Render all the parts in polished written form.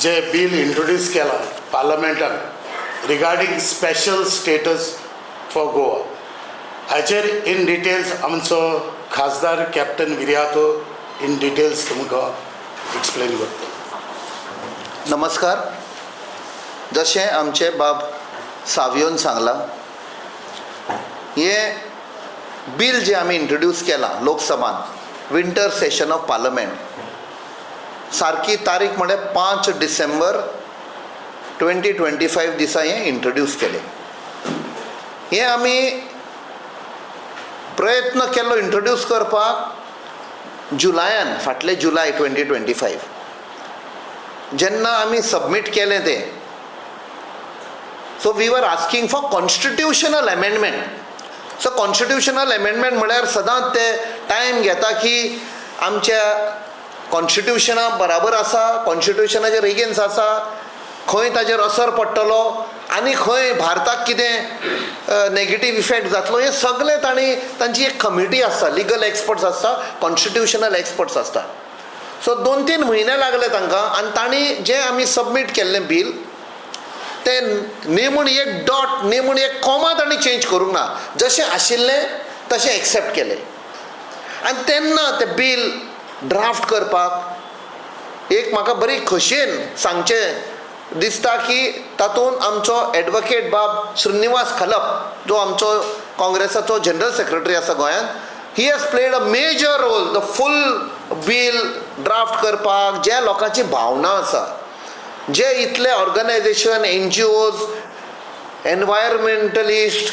जे bill introduce केलां पार्लमेंटान regarding special status for Goa, हाचेर in details आमचो खासदार कॅप्टन विरियातो इन डिटेल्स तुमकां एक्सप्लेन करता. नमस्कार. जशें आमचे बाब सावियोन सांगलां, हें बील जें आमी इंट्रोड्यूस केलां लोकसभान विंटर सेशन ऑफ पार्लमेंट, सारकी तारीख म्हळ्यार 5 डिसेंबर 2025 दिसा हें इंट्रोड्यूस केलें. हें आमी प्रयत्न केल्लो इंट्रोड्यूस करपाक जुलायान, फाटले जुलाय 2025 जेन्ना आमी सबमीट केलें तें. So we were asking for constitutional amendment. So constitutional amendment म्हळ्यार सदांच ते टायम घेता की आमच्या कॉन्स्टिट्युशना बराबर आसा, कॉन्स्टिट्युशनाचेर एगेन्स्ट आसा, खंय ताजेर असर पडटलो आनी खंय भारताक कितें नेगेटीव इफेक्ट जातलो, हें सगळें तांणी तांची एक कमिटी आसता, लिगल एक्सपर्ट्स आसता, कॉन्स्टिट्युशनल एक्सपर्ट्स आसता. सो 2-3 म्हयने लागले तांकां आनी तांणी जें आमी सबमीट केल्लें बील तें नेमून एक डॉट, नेमून एक कॉमा तांणी चेंज करूंक ना, जशें आशिल्लें तशें एक्सेप्ट केलें. आनी तेन्ना तें बील ड्राफ्ट करपाक एक म्हाका बरी खोशयेन सांगचें दिसता की तातूंत आमचो एडवोकेट बाब श्रीनिवास खलप, जो आमचो काँग्रेसाचो जनरल सेक्रेटरी आसा गोंयांत, he has played a major role. The full bill draft करपाक ज्या लोकांची भावना आसा, जे इतले ऑर्गनायझेशन, एनजीओज, एनवायरमेंटलिस्ट,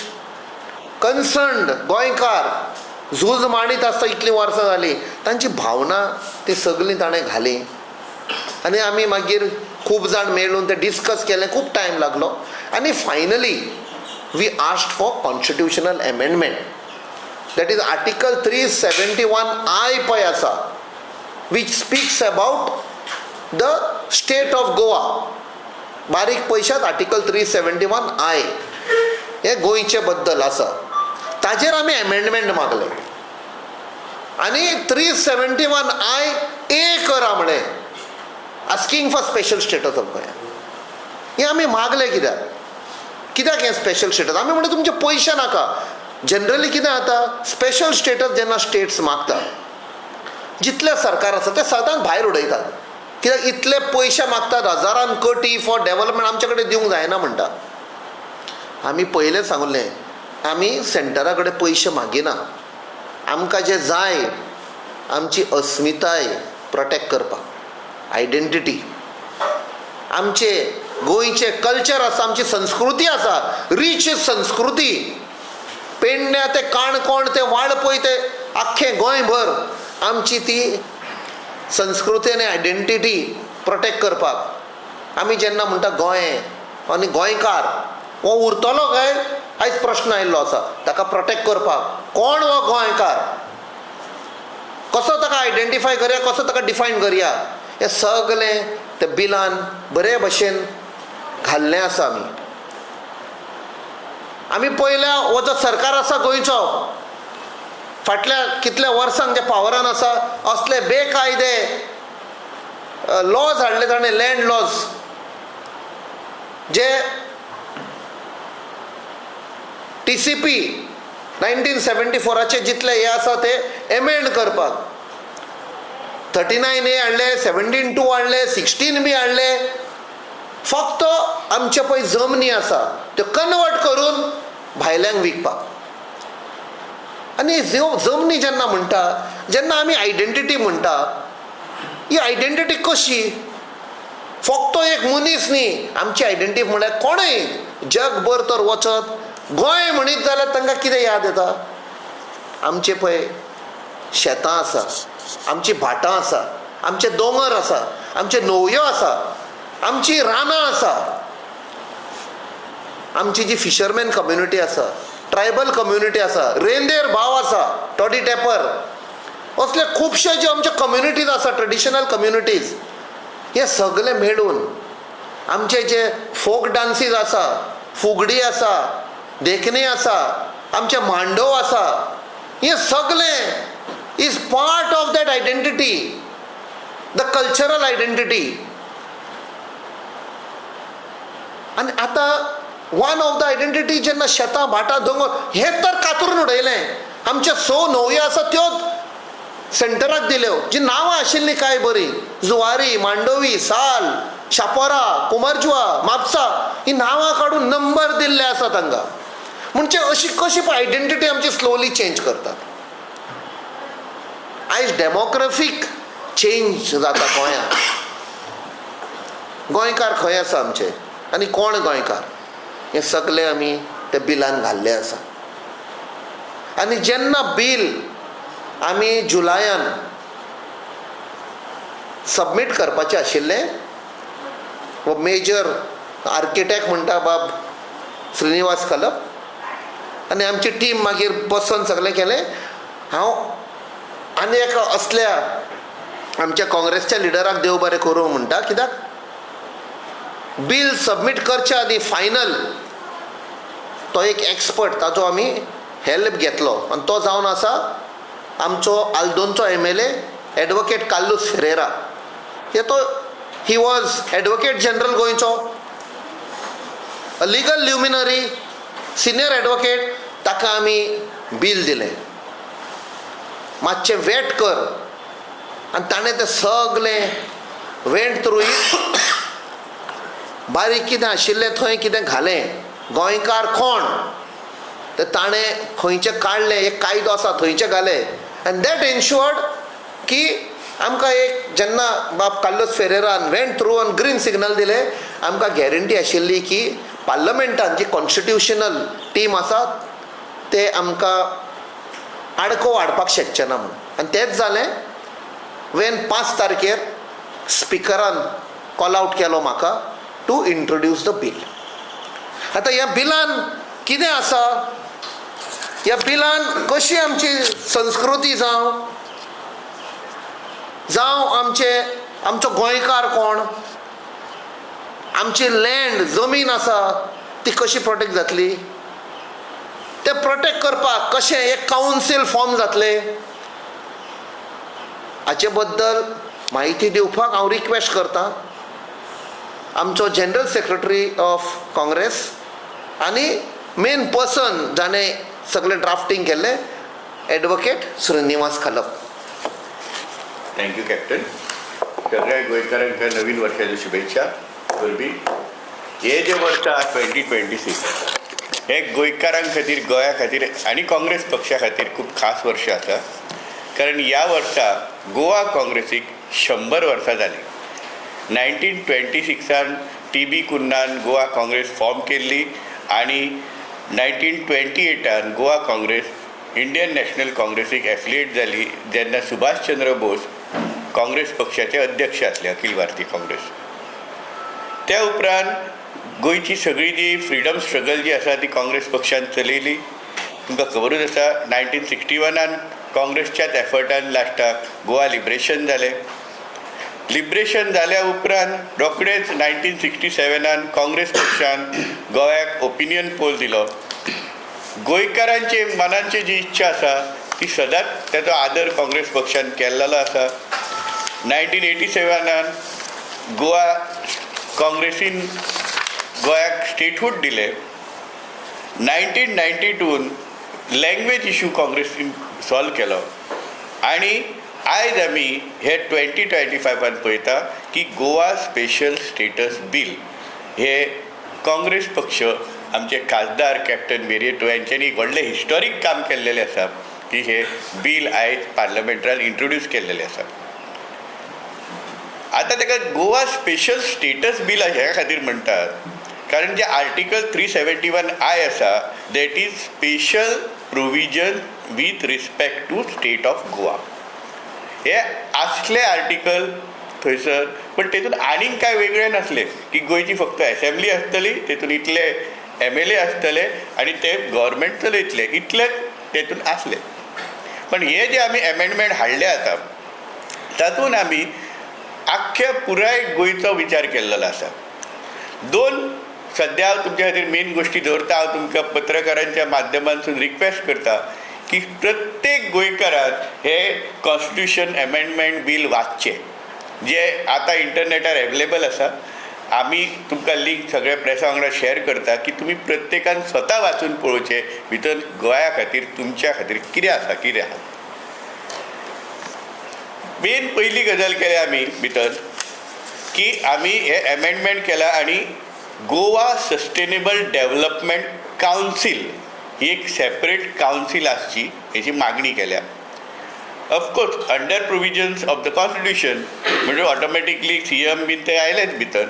कन्सर्न्ड गोंयकार झूज मांडीत आसता इतलीं वर्सां जालीं, तांची भावना ती सगळीं ताणें घाली आनी आमी मागीर खूब जाण मेळून ते डिस्कस केलें. खूब टायम लागलो आनी finally we asked for constitutional amendment, that is Article 371I पळय आसा, which speaks about the state of Goa. बारीक पयशात, आर्टिकल 371I हे गोंयचे बद्दल आसा. ताजेर आमी एमेंडमेंट मागले आनी 371IA करा म्हळें, asking for special status of Goa. हें आमी मागलें कित्याक? कित्याक हें स्पेशल स्टेटस? आमी म्हणलें, तुमचे पयशे नाका. जनरली कितें जाता, स्पेशल स्टेटस जेन्ना स्टेट्स मागता, जितले सरकार आसा ते सदांच भायर उडयतात, कित्याक इतले पयशे मागतात हजारान कोटी फॉर डेवलपमेंट, आमचे कडेन दिवंक जायना म्हणटा. आमी पयलें सांगलें, आमी सेंटरा कडेन पयशे मागिना. आमकां जें जाय, आमची अस्मिताय प्रोटेक्ट करपाक, आयडेंटिटी, आमचे गोंयचें कल्चर आसा, आमची संस्कृती आसा, रीच संस्कृती, पेडण्या ते काणकोण ते वाळपय ते आख्खें गोंयभर आमची ती संस्कृती आनी आयडेंटिटी प्रोटेक्ट करपाक. आमी जेन्ना म्हणटा गोंय आनी गोंयकार हो उरतलो काय, आयज प्रश्न आयिल्लो आसा. ताका प्रोटेक्ट करपाक कोण हो गोंयकार, कसो ताका आयडेंटिफाय करया, कसो ताका डिफायन करया, हें सगळें त्या बिलान बरे भशेन घाल्लें आसा. आमी आमी पयल्या हो जो सरकार आसा गोंयचो, फाटल्या कितल्या वर्सांक जे पावरान आसा, असले बेकायदे लॉज हाडले ताणें, लँड लॉज, जे टीसीपी 1974आचे जितले हे आसा ते एमेंड करपाक 39A हाडले, 17(2) हाडले, 16B हाडले. फक्त आमचे पळय जमनी आसा त्यो कन्वर्ट करून भायल्यांक विकपाक. आनी जमनी जेन्ना म्हणटा, जेन्ना आमी आयडेंटिटी म्हणटा, ही आयडेंटिटी कशी? फक्त एक मनीस न्ही आमची आयडेंटिटी. म्हळ्यार कोणूय जगभर तर वचत, गोंय म्हणीत जाल्यार तांकां कितें याद येता? आमचे पळय शेतां आसा, आमची भाटां आसा, आमचे दोंगर आसा, आमचे न्हंयो आसा, आमची रानां आसा, आमची जी फिशरमॅन कम्युनिटी आसा, ट्रायबल कम्युनिटी आसा, रेंदेर भाव आसा, टॉडी टॅपर, असले खुबशे ज्यो आमच्यो कम्युनिटीज आसा, ट्रेडिशनल कम्युनिटीज, हे सगळे मेळून आमचे जे फोक डान्सीज आसा, फुगडी आसा, देखणी आसा, आमचे मांडो आसा, हे सगळें is part of that identity, the cultural identity. आनी आतां वन ऑफ the identity जेन्ना शेतां भाटां दोंगर हें तर कातरून उडयलें. आमचे 6 न्हंयो आसा त्यो सेंटराक दिल्यो, जी नांवां आशिल्लीं कांय बरीं, जुवारी, मांडवी, साल, शापोरा, कुमारजुआ, म्हापसा, ही नांवां काडून नंबर दिल्ले आसा तांकां. म्हणजे अशी कशी आयडेंटिटी आमची स्लोली चेंज करतात. आयज डेमोग्राफीक चेंज जाता गोंयांत. गोंयकार खंय आसा आमचे आनी कोण गोंयकार हें सगलें आमी त्या बिलान घाल्लें आसा. आनी जेन्ना बील आमी जुलायान सबमीट करपाचें आशिल्लें, हो मेजर आर्किटेक्ट म्हणटा बाब श्रीनिवास खलप आनी आमची टीम मागीर बसून सगळें केलें. हांव आनी एका असल्या आमच्या काँग्रेसच्या लिडराक देव बरें करूं म्हणटा, कित्याक बील सबमीट करच्या आदी फायनल तो एक एक्सपर्ट ताजो आमी हेल्प घेतलो आनी तो जावन आसा आमचो आल्दोनचो MLA advocate Carlos Ferreira. हे तो he was advocate general गोंयचो, a legal luminary, senior advocate. ताका आमी बील दिलें, मातशें वेट कर, आनी ताणें तें सगलें वेंट थ्रू it, बारीक कितें आशिल्लें थंय कितें घालें, गोंयकार कोण ते ताणें खंयचें काडलें, एक कायदो आसा थंयचें घालें. आनी that एन्शुअर्ड की आमकां एक जेन्ना बाब कार्लोस फेरेरान वेंट थ्रू आनी ग्रीन सिग्नल दिलें, आमकां गॅरंटी आशिल्ली की पार्लमेंटान जी कॉन्स्टिट्युशनल टीम आसा ते आमकां आडको हाडपाक शकचे ना म्हणून. आनी तेंच जालें. वेन 5 तारखेर स्पिकरान कॉल आवट केलो म्हाका टू इंट्रोड्यूस the bill. आतां ह्या बिलान कितें आसा, ह्या बिलान कशी आमची संस्कृती जावं जावं आमचे आमचो गोंयकार कोण, आमची लँड जमीन आसा ती कशी प्रोटेक्ट जातली, ते प्रोटेक्ट करपाक कशें एक कावन्सील फॉर्म जातलें, हाचे बद्दल म्हायती दिवपाक हांव रिक्वेस्ट करतां आमचो जनरल सेक्रेटरी ऑफ काँग्रेस आनी मेन पर्सन जाणें सगळें ड्राफ्टींग केल्लें, advocate Srinivas Khalap. Thank you captain. सगळ्या गोंयकारांक नवीन वर्षाच्यो शुभेच्छा. परबी. हे जे वर्स आहा 2026 हे गोंयकारां खातीर, गोंया खातीर आनी काँग्रेस पक्षा खातीर खूब खास वर्ष आसा, कारण ह्या वर्सा गोवा काँग्रेसीक 100 वर्सां जालीं. 1926 टी बी कुन्हान गोवा काँग्रेस फॉर्म केल्ली आनी 1928 गोवा काँग्रेस इंडियन नॅशनल काँग्रेसीक एफिलिएट जाली, जेन्ना सुभाष चंद्र बोस काँग्रेस पक्षाचे अध्यक्ष आसले, अखिल भारतीय काँग्रेस. त्या उपरांत गोंयची सगळी जी फ्रिडम स्ट्रगल जी आसा ती काँग्रेस पक्षान चलयली. तुमकां खबरूच आसा, 1961 काँग्रेसच्याच एफर्टान लास्टाक गोवा लिबरेशन जालें. लिबरेशन जाल्या उपरांत रोखडेच 1967 काँग्रेस पक्षान गोंयाक ओपिनियन पोल दिलो. गोंयकारांचे मनांची जी इच्छा आसा ती सदांच तेजो आदर काँग्रेस पक्षान केल्लो आसा. 1987 गोवा काँग्रेसीन गोंयाक स्टेटहूड दिलें. 1992 लँग्वेज इशू काँग्रेसीन सॉल्व केलो आनी आयज आमी हे 2025 पळयता की गोवा स्पेशल स्टेटस बील हे काँग्रेस पक्ष, आमचे खासदार कॅप्टन विरियातो यांच्यांनी एक व्हडलें हिस्टॉरीक काम केल्लेलें आसा की हे बील आयज पार्लमेंटान इंट्रोड्यूस केल्लेलें आसा. आतां ताका गोवा स्पेशल स्टेटस बील ह्या खातीर म्हणटात, कारण जे आर्टिकल 371I आसा, that is special provision with respect to state of Goa. हे आसले आर्टिकल थंयसर, पण तेतून आनीक कांय वेगळें नासलें की गोंयची फक्त एसेंब्ली आसतली, तेतून इतले एमएलए आसतले आनी ते गव्हर्मेंट चलयतले, इतलेंच तेतून आसलें. पण हे जे आमी एमेंडमेंट हाडले आतां, तातूंत आमी आख्ख्या पुराय गोंयचो विचार केल्लो आसा. दोन सद्या हांव तुमच्या खातीर मेन गोश्टी दवरता. हांव तुमकां पत्रकारांच्या माध्यमांतसून रिक्वेस्ट करता की प्रत्येक गोंयकारान हे कॉन्स्टिट्युशन एमेंडमेंट बील वाचचें, जे आतां इंटरनेटार एवेलेबल आसा. आमी तुमकां लिंक सगळ्या प्रेसा वांगडा शेअर करता की तुमी प्रत्येकान स्वता वाचून पळोवचें भितर गोंया खातीर तुमच्या खातीर कितें आसा कितें आहा. मेन पयली गजाल केल्या आमी भितर की आमी हे एमेंडमेंट केला आनी गोवा सस्टेनेबल डेवलपमेंट कावन्सील ही एक सेपरेट कावन्सील आसची हेची मागणी केल्या. Of course under provisions of the constitution म्हणजे ऑटोमॅटिकली CM बीन ते आयलेच भितर,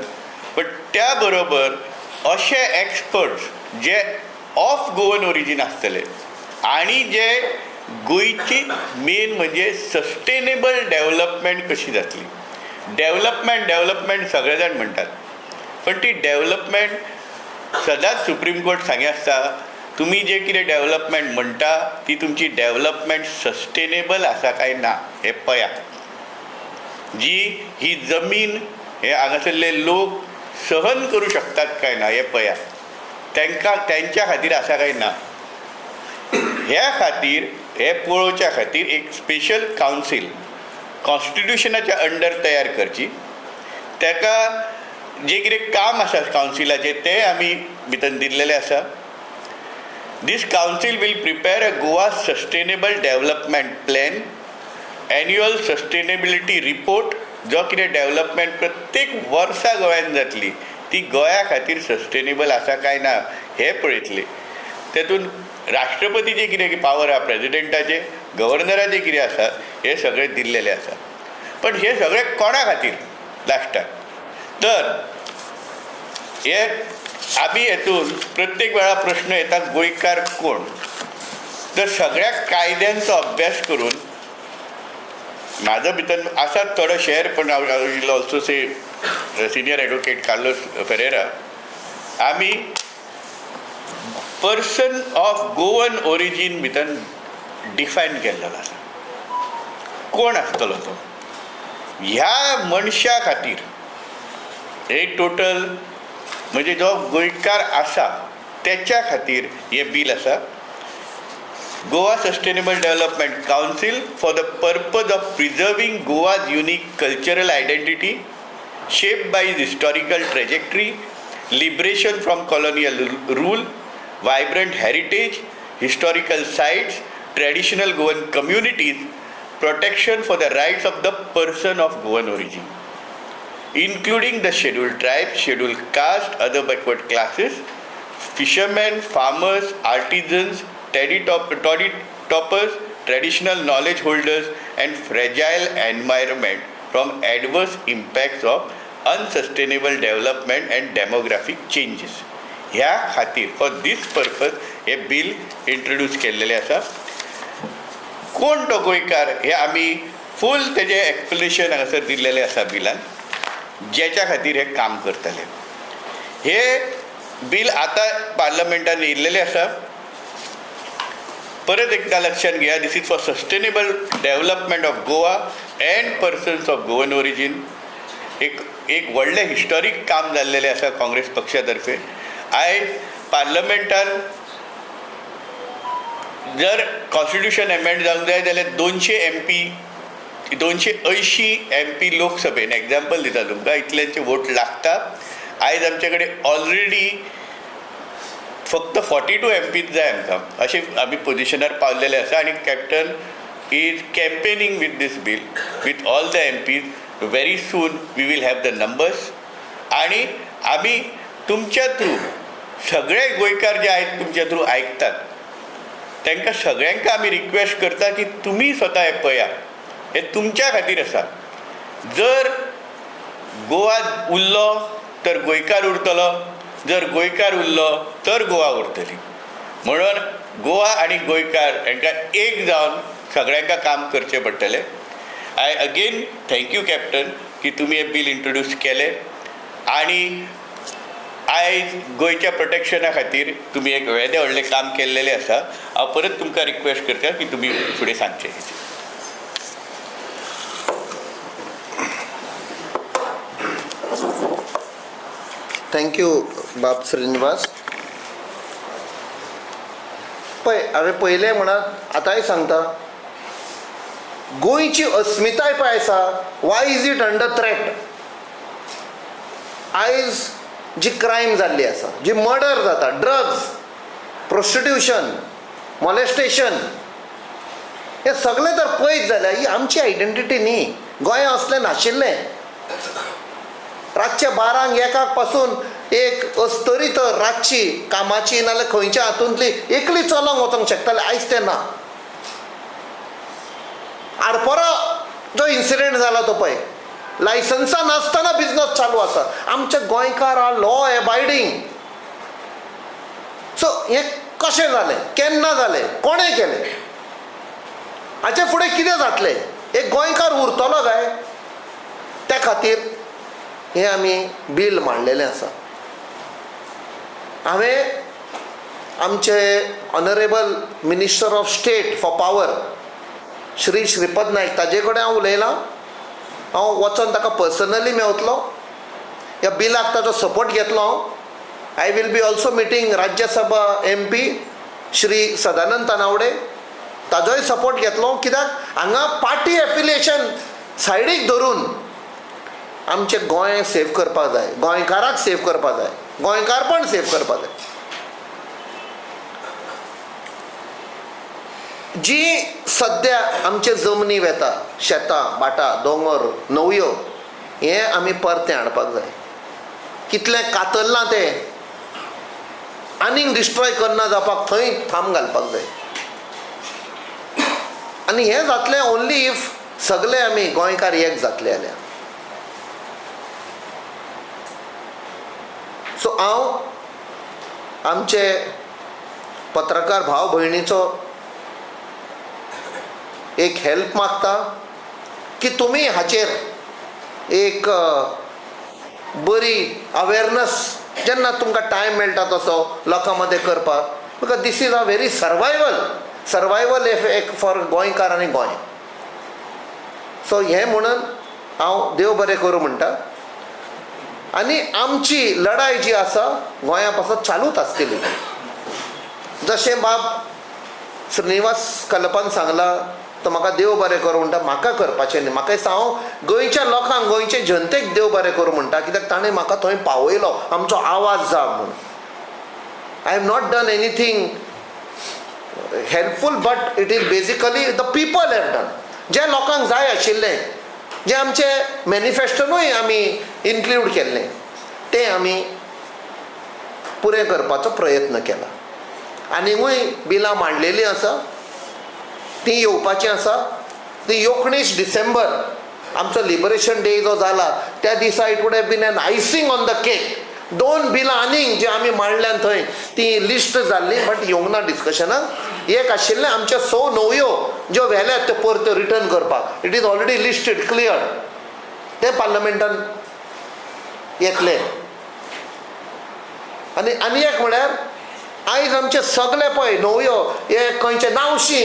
बट त्या बरोबर अशे experts J of Goan origin आसतले आनी जे गोंयची मेन म्हणजे सस्टेनेबल डेवलपमेंट कशी जातली. डेवलपमेंट डेवलपमेंट सगळे जाण म्हणटात, पण ती डेवलपमेंट सदांच सुप्रीम कोर्ट सांगे आसता तुमी जे कितें डेवलपमेंट म्हणटा ती तुमची डेवलपमेंट सस्टेनेबल आसा काय ना हें पळया. जी ही जमीन हे हांगासरले लोक सहन करूं शकतात काय ना हें पळया, तांकां तेंच्या खातीर आसा काय ना. ह्या खातीर हे पळोवच्या खातीर एक स्पेशल कावन्सील कॉन्स्टिट्युशनाच्या अंडर तयार करची. ताका जे कितें काम आसा कावन्सिलाचें तें आमी भितर दिल्लेलें आसा. This council will prepare a Goa sustainable development plan, annual sustainability report, जो कितें डेवलपमेंट प्रत्येक वर्सा गोंयांत जातली ती गोंया खातीर सस्टेनेबल आसा काय ना हें पळयतले. तेतून राष्ट्रपतीचे कितें पावर आसा, प्रेजिडेंटाचे, गव्हर्नराचे कितें आसा हें सगळें दिल्लेलें आसा. पण हें सगळें कोणा खातीर लास्टाक तर हे आमी हेतून प्रत्येक वेळा प्रश्न येता गोंयकार कोण, तर सगळ्या कायद्यांचो अभ्यास करून म्हाजो भितर आसात थोडो शेअर, पण I will also say senior advocate Carlos Ferreira, आमी पर्सन ऑफ गोवन ओरिजीन भितर डिफायन केल्लो आसा. कोण आसतलो तो ह्या मनशा खातीर हे टोटल म्हणजे जो गोंयकार आसा तेच्या खातीर हें बील आसा. Goa sustainable development council for the purpose of preserving Goa's unique cultural identity shaped by its historical trajectory, liberation from colonial rule, vibrant heritage, historical sites, traditional Goan communities, protection for the rights of the person of Goan origin, including the scheduled tribes, scheduled caste, other backward classes, fishermen, farmers, artisans, toddy toppers, traditional knowledge holders, and fragile environment from adverse impacts of unsustainable development and demographic changes. ह्या खातीर for these purpose hey bill introduce केल्लेलें आसा. कोण तो गोंयकार हे आमी फूल तेजें एक्सप्लेनेशन हांगासर दिल्लेलें आसा बिलान, जेच्या खातीर हें काम करतले. हे बील आतां पार्लमेंटान येयल्लेलें आसा. परत एकदां लक्षात घेया, this is for sustainable development of Goa and persons of Goan origin. एक एक व्हडलें हिस्टॉरीक काम जाल्लेलें आसा काँग्रेस पक्षा तर्फे. आयज पार्लमेंटान जर कॉन्स्टिट्युशन एमेंड जावंक जाय जाल्यार 200 MP, 280 MP लोकसभेन, एग्जाम्पल दिता तुमकां, इतल्यांचे वोट लागता. आयज आमचे कडेन ऑलरेडी फक्त 42 MPs जाय आमकां, अशें आमी पोजिशनार पावलेले आसा. आनी captain is campaigning with this bill with all the MPs. Very soon we will have the numbers. आनी आमी तुमच्या थ्रू सगळे गोंयकार जे आयज तुमच्या थ्रू आयकतात तांकां सगळ्यांक आमी रिक्वेस्ट करता की तुमी स्वता हें पळया, हें तुमच्या खातीर आसा. जर गोवा उरलो तर गोंयकार उरतलो, जर गोंयकार उरलो तर गोवा उरतली. म्हणून गोवा आनी गोंयकार हांकां एक जावन सगळ्यांक काम करचें पडटलें. I again thank you captain की तुमी हें बील इंट्रोड्यूस केलें आनी आयज गोंयच्या प्रोटेक्शना खातीर तुमी एक येदें व्हडलें काम केल्लेलें आसा. हांव परत तुमकां रिक्वेस्ट करता की तुमी फुडें सांगचें. Thank you बाब श्रीनिवास. पळय हांवें पयलें म्हणत आतांय सांगता, गोंयची अस्मिताय पळय आसा, why is it under threat? आयज जी क्रायम जाल्ली आसा, जी मर्डर जाता, ड्रग्स, प्रोस्टिट्यूशन, मॉलेस्टेशन, हे सगळें जर पळयत जाल्यार ही आमची आयडेंटिटी न्ही. गोंया असलें नाशिल्लें. रातच्या 12-1 पासून एक अस्तरी तर रातची कामाची नाल्यार खंयच्या हातूंतली एकली चलोंक वचोंक शकताले, आयज तें ना. आरपोरा जो इन्सिडंट जाला तो पळय, लायसन्सां नासतना बिजनस चालू आसा. आमचे गोंयकार are law abiding. सो हें कशें जालें, केन्ना जालें, कोणें केलें, हाचे फुडें कितें जातलें, एक गोंयकार उरतलो काय? त्या खातीर हें आमी बील मांडलेलें आसा. हांवें आमचे honourable minister of state for power Shri Shripad Naik ताजे कडेन हांव उलयलां. हांव वचोन ताका पर्सनली मेवतलो, ह्या बिलाक ताचो सपोर्ट घेतलो हांव. I will be also meeting Rajya Sabha MP Shri Sadanand Tanavade, ताजोय support घेतलो. कित्याक हांगा पार्टी एफिलिएशन सायडीक धरून आमचें गोंय सेव करपाक जाय, गोंयकाराक सेव करपाक जाय, गोंयकारपण सेव करपाक जाय. जी सद्या आमचे जमनी वेता, शेतां, भाटां, दोंगर, न्हंयो, हें आमी परतें हाडपाक जाय. कितलें कातरलां तें आनीक डिस्ट्रॉय करना जावपाक थंय थांब घालपाक जाय. आनी हें जातलें ओन्ली if सगळे आमी गोंयकार एक जातले जाल्यार. सो हांव आमचे पत्रकार भाव भयणीचो एक हेल्प मागता की तुमी हाचेर एक बरी अवेरनस जेन्ना तुमकां टायम मेळटा तसो लोकां मदें करपाक, because this is a very survival एक फॉर गोंयकार आनी गोंय. सो हें म्हणून हांव देव बरें करूं म्हणटा. आनी आमची लढाय जी आसा गोंया पासत चालूच आसतली. जशें बाब श्रीनिवास कल्लपान सांगलां, तो म्हाका देव बरें करूं म्हणटा, म्हाका करपाचें न्ही. म्हाका दिसता हांव गोंयच्या लोकांक, गोंयचे जनतेक देव बरें करूं म्हणटा, कित्याक ताणें म्हाका थंय पावयलो, आमचो आवाज जा म्हूण. I have not done anything helpful, but it is basically the people have done. जे लोकांक जाय आशिल्लें, जें आमचे मॅनिफेस्टोनूय आमी इन्क्लूड केल्लें, तें आमी पुरें करपाचो प्रयत्न केला. आनीकूय बिलां मांडलेलीं आसा, तीं येवपाचीं आसा. ती 19 डिसेंबर आमचो लिबरेशन डे जो जाला त्या दिसा it would have been an icing on the cake. 2 बिलां आनीक जी आमी मांडल्यान थंय ती लिस्ट जाल्ली, बट येवंक ना डिस्कशनाक. एक आशिल्लें आमच्यो 100 न्हंयो ज्यो व्हेल्यात त्यो परत्यो रिटर्न करपाक, it is already listed clear, तें पार्लमेंटान येतलें. आनी आनी एक म्हळ्यार आयज आमचे सगळे पळय न्हंयो हे खंयचे नावशी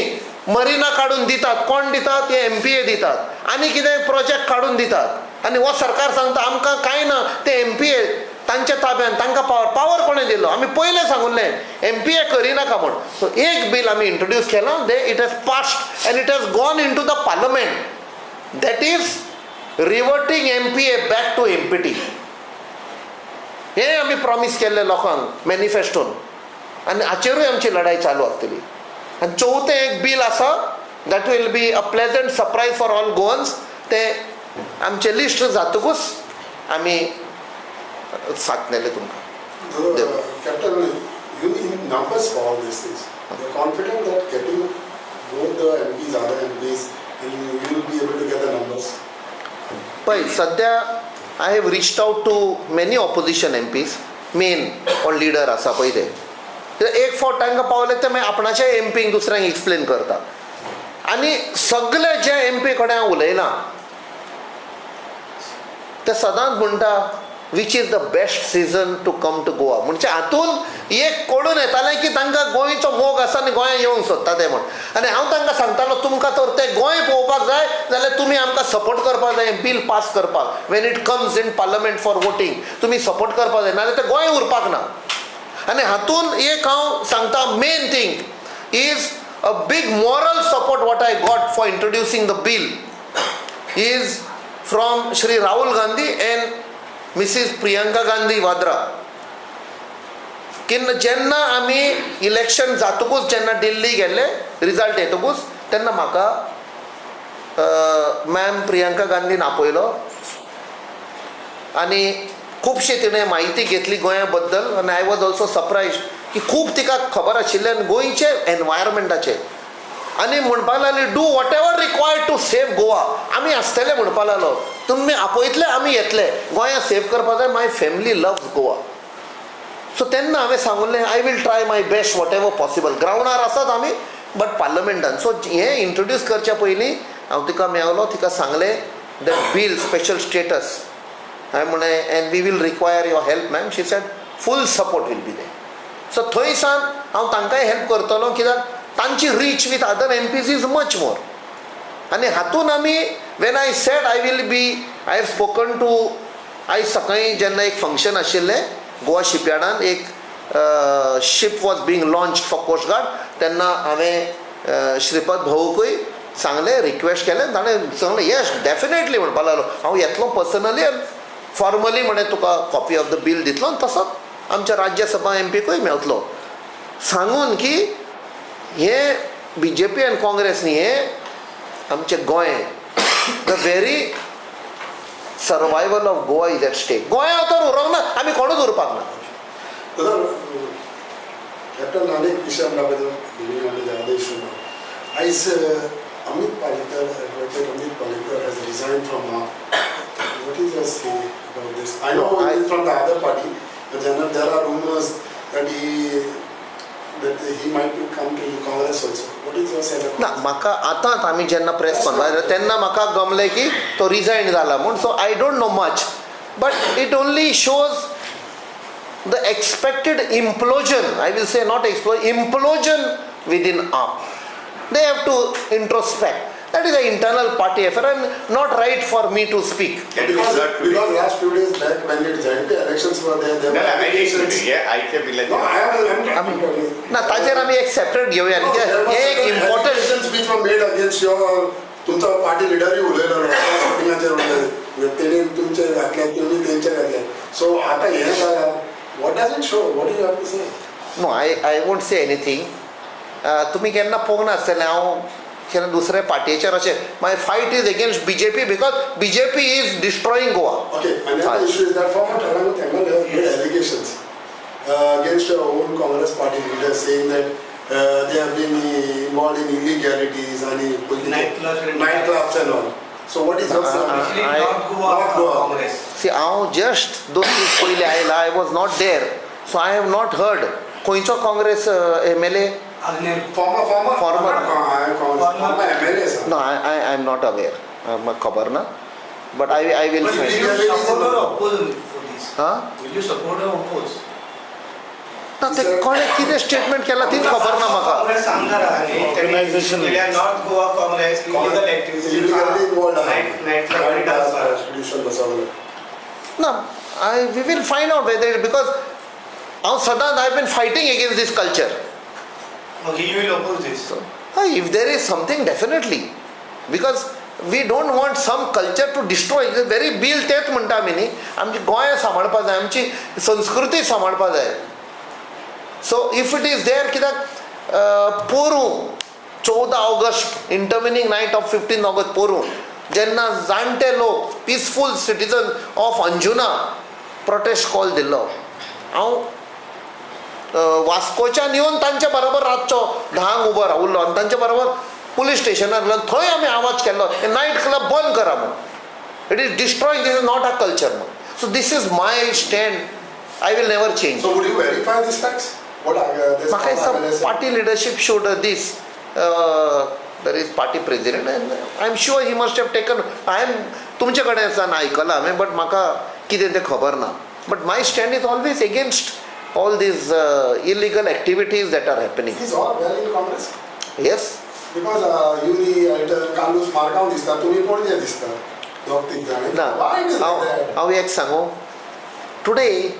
मरिना काडून दितात. कोण दितात? हे MPA दितात. आनी कितें प्रोजेक्ट काडून दितात. आनी हो सरकार सांगता आमकां कांय ना, ते MPA तांच्या ताब्यान, तांकां पावर कोणें दिलो? आमी पयलें सांगुल्लें MPA करिनाका म्हूण. सो एक बील आमी इंट्रोड्यूस केलां, they it has passed and it has gone into the parliament, that is reverting MPA back to MPT. हें आमी प्रॉमीस केल्लें लोकांक मॅनिफेस्टोन, आनी हाचेरूय आमची लढाय चालू आसतली. आनी चवथें एक बील आसा, that will be a pleasant surprise for all Goans. तें आमचें लिस्ट जातकूच आमी सांगतले तुमकां. Captain, you need numbers for all these things. You're confident that getting both the MPs, other MPs, and you will be able to get the numbers? पळय, सद्या I have reached out to many opposition MPs, main कोण leader आसा पळय ते. एक फावट तांकां पावले ते मागीर आपणाच्या एमपींक दुसऱ्यांक एक्सप्लेन करता. आनी सगळे जे एमपी कडेन हांव उलयलां ते सदांच म्हणटा which is the best season to come to Goa. म्हणजे हातून एक कळून येतालें की तांकां गोंयचो मोग आसा आनी गोंयांत येवंक सोदता ते म्हूण. आनी हांव तांकां सांगतालो, तुमकां तर तें गोंय पळोवपाक जाय जाल्यार तुमी आमकां सपोर्ट करपाक जाय, बील पास करपाक when it comes in parliament for voting तुमी सपोर्ट करपाक जाय, नाजाल्यार तें गोंय उरपाक ना. आनी हातून एक हांव सांगता, main thing is a big moral support what I got for introducing the bill is from Shri Rahul Gandhi and मिसीस Priyanka Gandhi Vadra की जेन्ना आमी इलेक्शन जातकूच जेन्ना दिल्ली गेल्ले, रिजल्ट येतकूच, तेन्ना म्हाका मॅम प्रियंका गांधीन आपयलो आनी खुबशी तिणें म्हायती घेतली गोंया बद्दल. आनी I was also surprise की खूब तिका खबर आशिल्लें आनी गोंयचे एनवायरमेंटाचें. आनी म्हणपाक लागली, "Do whatever required to save Goa. आमी आसतले." म्हणपाक लागलो, "तुमी आपयतले, आमी येतले. गोंया सेव करपाक जाय. My family loves Goa." So तेन्ना हांवें सांगलें, "I will try my best, whatever possible." ग्रावंडार आसात आमी, बट पार्लमेंटान. सो हें इंट्रोड्यूस करच्या पयलीं हांव तिका मेवलो. तिका सांगलें that bill special status, हांवें म्हणलें, "And we will require your help, ma'am." She said, "Full support will be there." So थंय सावन हांव तांकांय हेल्प करतलो, कित्याक तांची reach with other MPs is much more. आनी हातून आमी, when I said I will be, I have spoken to, आयज सकाळीं जेन्ना एक फंक्शन आशिल्लें गोवा शिपयार्डान, एक ship was being launch for Coast Guard, तेन्ना हांवें श्रीपद भाऊकूय सांगलें, रिक्वेस्ट केलें. ताणें सांगलें, "येस, डेफिनेटली." म्हणपाक लागलो, "हांव येतलो पर्सनली आनी फॉर्मली म्हणें तुका कॉपी ऑफ the bill दितलो आनी तसोच आमच्या राज्यसभा एमपीकूय मेवतलो." सांगून की हे बीजेपी आनी काँग्रेस न्ही, हे आमचें Goa, the very survival of Goa is at stake. गोंया तर उरोंक ना, आमी कोणूच उरपाक ना. दादा, कॅप्टन, आनी एक विशय म्हणटा पळय, the other issue. आयज Amit Palekar, Advocate Amit Palekar has resigned from AAP. What is your say about this? I know No, he is from the other party, but then there are rumors that he might come to Congress also. What is your say? ना, म्हाका आतांच आमी जेन्ना press conference, तेन्ना म्हाका गमलें की तो रिजायन जाला म्हूण. So I don't know much, but it only shows the expected implosion, I will say not explosion, implosion within AAP. They have to introspect. That is an internal party affair and not right for me to speak. That is not today. Because last few days back when the ZP elections were there, there ना were ना, एक allegations. Minute, हे आयच्या बिलाचे. No, I'm talking. ना, ताचेर आमी एक सेपरेट घेवया न्ही. हे एक important allegations which were made against your, तुमचो पार्टी लिडरूय उलयलो, मिटिंगाचेर उलयले, तेणी तुमचे घातले, तुमी तेंचे घातले. सो आतां हें जालां, what does it show? What you have to say? No, I won't say anything. तुमी केन्ना पळोवंक नासतलें हांव केन्ना दुसऱ्या पार्टीचेर अशें. My fight is against BJP because BJP is destroying Goa. Okay, another issue is that former Calangute MLA has made allegations against your own Congress party leaders, saying that they have been involved in illegalities and political Nightclubs and- nightclubs and all. So what is your say on this? Actually, North Goa North Goa. Congress. See, हांव just 2 दीस पयलीं आयला. I was not there, so I have not heard. खंयचो Congress MLA? Agnel. Former, Former. Congress, former MLA, sir. No, I am not aware. म्हाका खबर ना, but I will But will find. you support or oppose for this? हां. Will you support or oppose? ना, ते कोणें कितें statement केलां तीच खबर ना म्हाका. काँग्रेस आमदार आहा न्ही, त्यांनी Organization. केल्या North Goa Congress illegal activity. Illegally involved. Night club आणि डान्स बार. Prostitution बसवलं. ना, I we will find out whether, because हांव सदांच I been fighting against this culture. Okay, you will oppose this. हय, if there is something, definitely, because we don't want some culture to destroy very bill. तेच म्हणटा आमी न्ही, आमची गोंय सांबाळपा जाय, आमची संस्कृती सांबाळपा जाय. So if it is there, कित्याक पोरूं 14 August, intervening night of 15 August, पोरूं जेन्ना जाणटे लोक, peaceful citizen of Anjuna protest call दिल्लो, हांव वास्कोच्यान येवन तांच्या बरोबर रातचो 10क उबो रावल्लो आनी तांच्या बरोबर पुलीस स्टेशनार गेलो. थंय आमी आवाज केल्लो, नायट क्लब बंद करा म्हूण. It is destroying, this is not a culture म्हूण. So this is my stand, I will never change. So would you verify these facts? What are this म्हाका दिसता former MLA said? Party leadership should, this, there is party president and I am sure he must have taken. I am, तुमचे कडेन सावन आयकलां हांवें, but म्हाका कितें तें खबर ना. But my stand is always against all these illegal activities that are happening. Is all well in Congress? Yes. Because Yuri, Elton, Carlos Margao दिसता, तुम्ही पणजे दिसता दोग तीग जाण. ना. Why it is हांव like that? हांव एक सांगू, today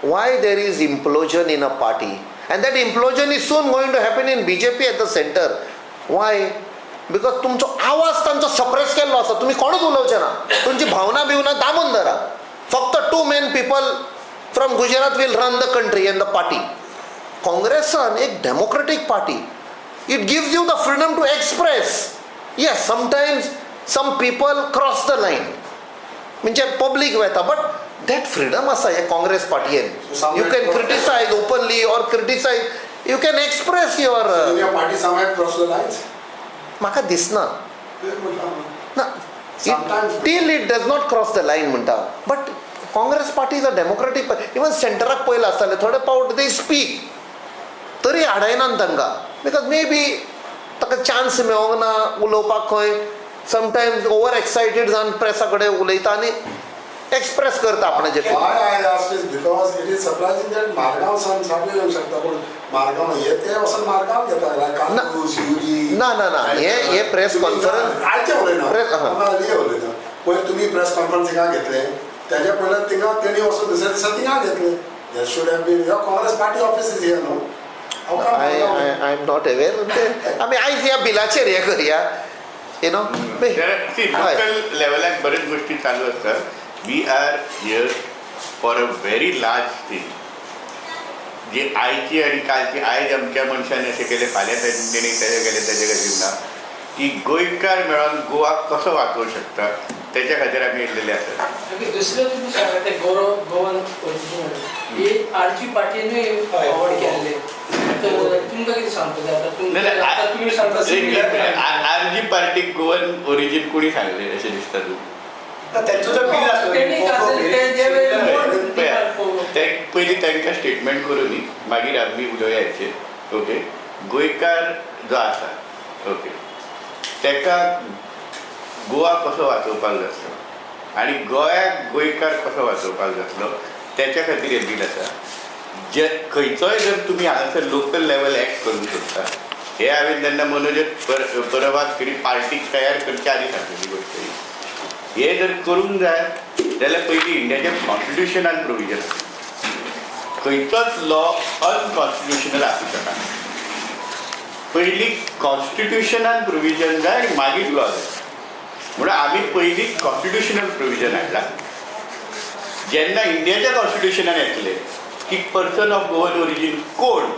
why there is implosion in a party, and that implosion is soon going to happen in BJP at the center. Why? Because तुमचो आवाज तांचो सप्रेस केल्लो आसा. तुमी कोणूच उलोवचे ना, तुमची भावना बिवना दामून धरा. फक्त two main people from Gujarat will run the country and the party. काँग्रेसान एक democratic party, it gives you the freedom to express. Yes, sometimes some people cross the line, म्हणजे पब्लीक वेता, बट that freedom आसा हे Congress पार्टयेन. You can criticise openly or criticise, you can express your. In your party some have crossed the lines? म्हाका दिसना. ना. Sometimes. Till it does not cross the line म्हणटा, but Congress party is a democratic. Even सेंटराक पयलें आसतालें, थोडे पावट they speak, तरी हाडयनात तांकां, because may be ताका चान्स मेळोंक ना उलोवपाक खंय. समटायम्स ओवर एक्सायटेड जावन प्रेसा कडेन उलयता आनी एक्सप्रेस करता आपणाचे. Why I asked is because it is surprising that Margao सान सारकें येवंक शकता, पूण मारगांव हे ते वचून मारगांव घेता, लायक कांदूस, युरी. ना ना ना, हे हे प्रेस कॉन्फरन्स आयचें उलयना, Press, हा. आमी उलयना. पयर तुमी प्रेस कॉन्फरन्स हिंगा घेतले, तेज्या पयल्यान थिंगा तेणी वचून दुसऱ्या दिसा थिंगा घेतले. There should have been your Congress party office is here, no? I I am not aware. आमी आयज ह्या बिलाचेर हें करया, you know. Local लेवलाक बऱ्याच गोष्टी चालू असतात. We are here for a very large thing. जी आयची आनी कालची, आयज अमक्या मनशान अशें केलें, फाल्यां तेणी तेजें केलें, तेजे खातीर ना, की गोंयकार मेळोन गोवा कसो वाचोवंक शकता तेच्या खातीर आमी येयल्लेले आसात. ओके, दुसरें तुमी सांगा, ते गोरो गोवन ओरिजिनल ही आरजी पार्टीनूय फॉरवर्ड केल्ले, तर तुमकां कितें सांगता जाय आतां तुमकां? आतां तुमी सांगता सिमिलर. आरजी पार्टीक गोवन ओरिजीन कोणी सांगलें अशें दिसता तुका? तेंचो जो बिल आसलो तेणी न्ही, ते जे पळया, ते पयलीं तांकां स्टेटमेंट करूं न्ही, मागीर आमी उलोवया हेचेर. ओके, गोंयकार जो आसा, ओके, ताका गोवा कसो वाचोवपाक जातलो आनी गोंयाक गोंयकार कसो वाचोवपाक जातलो तेच्या खातीर हें बील आसा. जे खंयचोय जर तुमी हांगासर लोकल लेवल एक्ट करूंक सोदता, हे हांवें जेन्ना मनोज परबाक तरी पार्टीक तयार करच्या आदी सांगलेली गोश्ट ही. हे जर करूंक जाय जाल्यार पयलीं इंडियाच्या कॉन्स्टिट्युशनान प्रोविजन आसा. खंयचोच लॉ अनकॉन्स्टिट्युशनल आसूं शकना. पयलीं कॉन्स्टिट्युशनान प्रोविजन जाय आनी मागीर लॉ जाय. म्हणून आमी पयलीं कॉन्स्टिट्युशनल प्रोविजन हाडला. जेन्ना इंडियाच्या कॉन्स्टिट्युशनान येतलें की पर्सन ऑफ गोवन ओरिजीन कोण,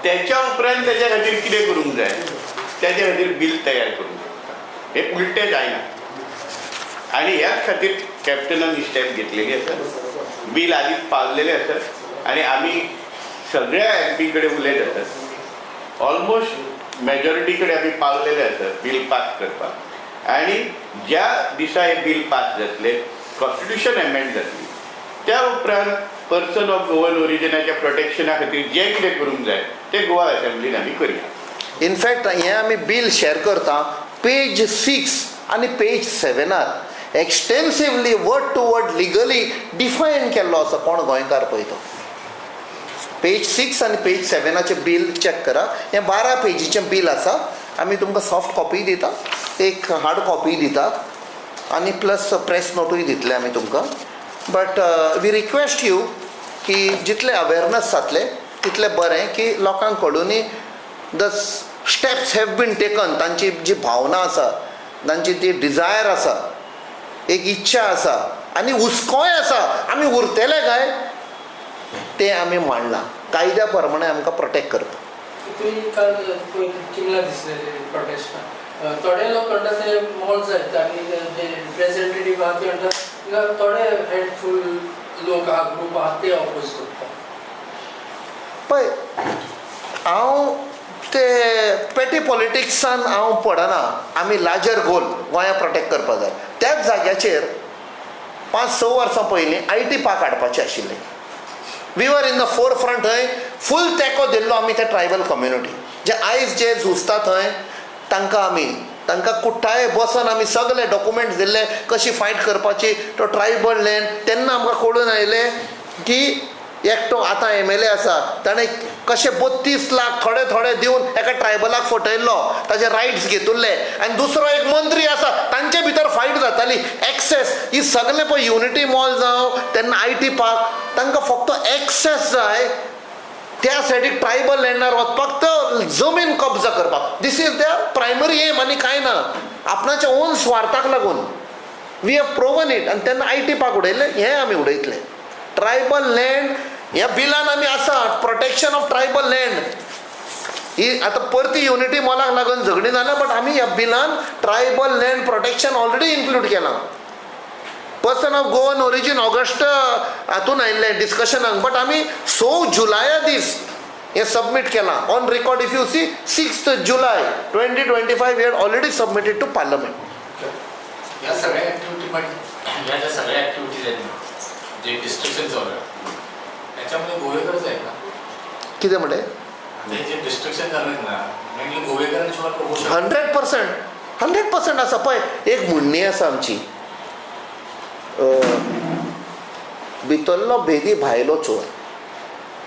तेच्या उपरांत तेच्या खातीर कितें करूंक जाय तेच्या खातीर बील तयार करूंक शकता. हें उलटें जायना आनी ह्याच खातीर कॅप्टनान ही स्टेप घेतलेली आसा. बील आदींच पावलेलें आसा आनी आमी सगळ्या एम पी कडेन उलयत आसात. ऑलमोस्ट मेजॉरिटी कडेन आमी पावलेले आसा बील पास करपाक. आनी ज्या दिसा हें बील पास जातलें, कॉन्स्टिट्युशन एमेंड जातली, त्या उपरांत पर्सन ऑफ गोवन ओरिजिनाच्या प्रोटेक्शना खातीर जें कितें करूंक जाय तें गोवा असेंब्लीन आमी करया. इनफॅक्ट हें आमी बील शेअर करता, पेज 6 आनी पेज 7 extensively word to word legally define केल्लो आसा कोण गोंयकार पळय तो. पेज 6 आनी पेज 7 बील चॅक करा. हें 12 पेजीचें बील आसा. आमी तुमकां सॉफ्ट कॉपी दिता, एक हार्ड कॉपी दिता आनी प्लस प्रेस नोटूय दितले आमी तुमकां. बट we request you की जितलें अवेरनस जातलें तितलें बरें, की लोकांक कळुनी the steps have been taken. तांची जी भावना आसा, तांची ती डिजायर आसा, एक इच्छा आसा आनी हुस्कोय आसा, आमी उरतले काय, तें आमी मांडलां. कायद्या प्रमाणे आमकां प्रोटेक्ट करता. तुमी काल पळय चिंबला दिसलेले प्रोटेस्टाक, थोडे लोक म्हणटा ते मॉल जायत आनी जे रिप्रेझेंटेटीव आहा ते म्हणटा थिंगा थोडे हँडफूल लोक आहा, ग्रूप आहा, ते ऑपोज करता. पळय, हांव ते पेटी पॉलिटिक्सान हांव पडना. आमी लार्जर गोल गोंया प्रोटेक्ट करपाक जाय. त्याच जाग्याचेर 5-6 वर्सां पयलीं I T park हाडपाचें आशिल्लें. We were in the forefront. थंय फूल तेंको दिल्लो आमी त्या ट्रायबल कम्युनिटी जे आयज जे झुजता थंय, तांकां आमी तांकां कुठ्ठाळे बसोन आमी सगळे डॉक्युमेंट्स दिल्ले कशी फायट करपाची तो ट्रायबल लँड. तेन्ना आमकां कळून आयलें की एकटो आतां एम एल ए आसा, ताणें कशे 32 लाख थोडे थोडे दिवन एका ट्रायबलाक फटयल्लो, ताजे रायट्स घेतुल्ले. आनी दुसरो एक मंत्री आसा, तांचे भितर फायट जाताली एक्सेस. ही सगळे पळय युनिटी मॉल जावं, तेन्ना I T park, तांकां फक्त एक्सेस जाय त्या सायडीक ट्रायबल लँडार वचपाक, तो जमीन कब्जा करपाक. This is their primary aim आनी कांय ना, आपणाच्या ओन स्वार्थाक लागून. We have proven it. आनी तेन्ना I T पार्क उडयल्लें, हें आमी उडयतले. ट्रायबल लँड ह्या बिलान आमी आसा, प्रोटेक्शन ऑफ ट्रायबल लँड ही आतां परती युनिटी मॉलाक लागून झगडीं जाल्या, बट आमी ह्या बिलान tribal land protection already include केलां. Person of Goan origin August हातून आयिल्लें डिस्कशनाक, बट आमी 6 जुलया दीस हें सबमीट केलां. On record if you see, 6 July 2025 we had already submitted to Parliament. या सगळ्या ॲक्टिव्हिटीमध्ये, ह्या ज्या सगळ्या ॲक्टिव्हिटीज आहेत ना, जे डिस्ट्रक्शन चालू आहे, त्याच्यामध्ये गोवेकरच आहेत ना? कितें म्हणलें? ते जे डिस्ट्रक्शन चालू आहेत ना, मेनली गोवेकरांशिवाय होऊ शकत 100%, 100% आसा. पळय, एक म्हणणी आसा आमची, भितरलो भेदी भायलो चोर.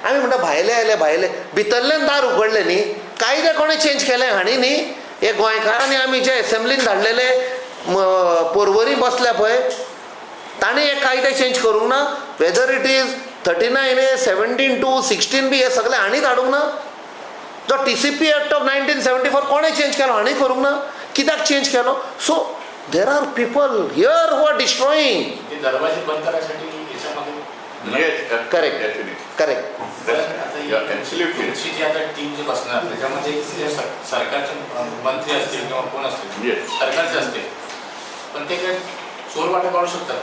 आमी म्हणटा भायले आयले भायले, भितरल्यान दार उगडलें न्ही. कायदे कोणें चेंज केले हांणी न्ही. हे गोंयकारांनी आमी जे एसेंब्लीन धाडलेले पोरवरी बसल्या पळय, तांणी हे कायदे चेंज करूंक ना. Whether it is 39A, 17(2), 16B, हे सगळे हांणी हाडूंक ना. जो TCP Act of 1974 कोणें चेंज केलो? हांणी करूंक ना. कित्याक चेंज केलो? So there are people here who are destroying. ते दरवाजे बंद करायसाठी याच्या मागे Yes, Correct. definitely. Correct. पण आता ही Yeah, absolutely. तुमची जी आता टीम जी बसणार, त्याच्यामध्ये जे सरकारचे मंत्री असतील किंवा कोण असतील, सरकारचे असतील, पण ते काय चोर वाटा काढू शकतात?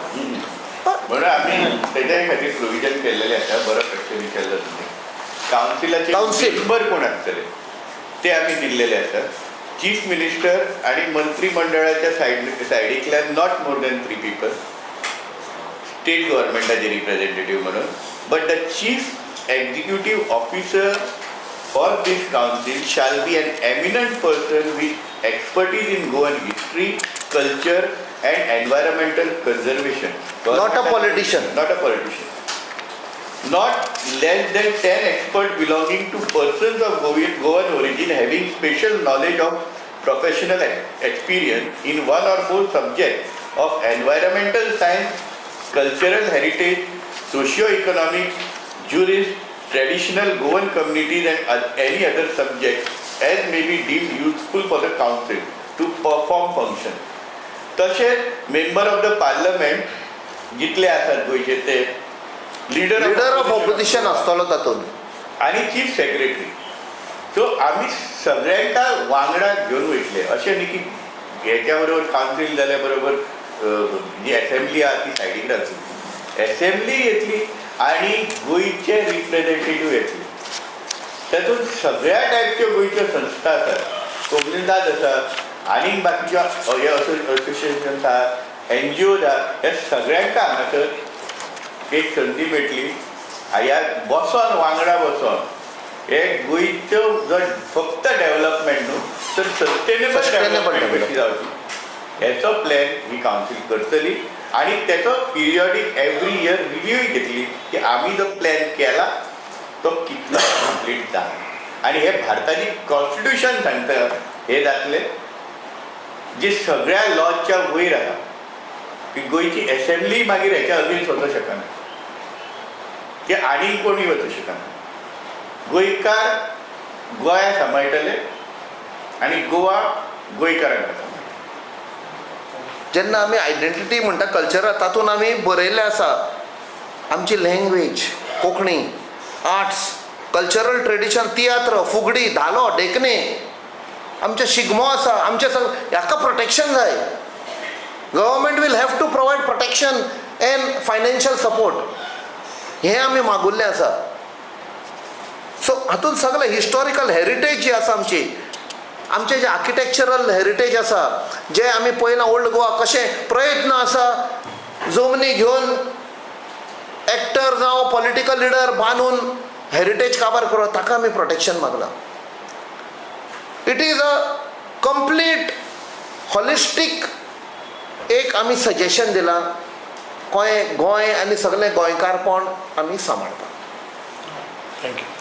म्हणून आम्ही त्याच्या खातीर प्रोविजन केल्लेले आसा. बरो प्रश्न विचारलो तुम्ही. कावन्सिलाचे Council. मेंबर कोण आसतले ते आमी दिल्लेले आसा. चीफ मिनिस्टर आणि मंत्रिमंडळाच्या सायडींतल्यान not more than three people, state गव्हर्मेंटाचे representative म्हणून, but the chief executive officer for this council shall be an eminent person with expertise in Goan history, culture and environmental conservation. Not a politician. Not a politician. Not less than 10 experts belonging to persons of Goan origin having special knowledge of professional experience in one or more subjects of environmental science, cultural heritage, socio-economic, jurist, traditional Goan communities and any other subject as may be deemed useful for the council to perform function. तशेंच member of the parliament जितले आसात गोंयचे ते leader leader of opposition आसतलो तातूंत. आणि chief secretary. So आमी सगळ्यांका वांगडा घेवन वयतले. अशें न्ही की हेच्या बरोबर कावन्सील जाल्या बरोबर जी एसेंब्ली आहा ती सायडीक रावतली. एसेंब्ली येतली आणि गोंयचे रिप्रेझेंटेटीव येतले. तातूंत सगळ्या टायपच्यो गोंयच्यो संस्था आसात. कोमनिदाद आसा, आनीक बाकीच्यो हे असोसिएशन आहा, एनजीओ आहा. ह्या सगळ्यांका हांगासर एक संदी मेळटली ह्या बसोन, वांगडा बसोन हे गोंयच्यो जो फक्त डेव्हलपमेंट न्हू तर सस्टेनेबल Sustainable development कशी जावची हेचो प्लॅन ही कावन्सील करतली आणि तेचो पिरियॉडीक एवरी इयर रिव्यूय घेतली की आमी जो प्लॅन केला तो कितलो कंप्लीट जाला. आणि हे भारताची कॉन्स्टिट्युशन सांगता हे जातले, जे सगळ्या लॉच्या वयर आसा की गोंयची एसेंब्ली मागीर हेच्या अगेन्स्ट वचूंक शकना की आनीक कोणूय वचूंक शकना. गोंयकार गोंया सांबाळटले आनी गोवा गोंयकारांक सांबाळटले. जेन्ना आमी आयडेंटिटी म्हणटा कल्चरल, तातूंत आमी बरयल्लें आसा आमची language Konkani, arts, cultural tradition, तियात्र, फुगडी, धालो, ढेकणे, आमचे शिगमो आसा, आमचे सगळें हाका प्रोटेक्शन जाय. Government will have to provide protection and financial support, हें आमी मागुल्लें आसा. सो हातूंत सगळें हिस्टॉरिकल हेरिटेज जी आसा आमची, आमचें जें आर्किटेक्चरल हेरिटेज आसा, जें आमी पळयलां ओल्ड गोवा कशें प्रयत्न आसा जमनी घेवन एक्टर जावं पॉलिटिकल लिडर बांदून हेरिटेज काबार करप, ताका आमी protection मागलां. It is a complete holistic एक आमी सजेशन दिलां गोंय गोंय आनी सगळें गोंयकारपण आमी सांबाळपाक. Thank you.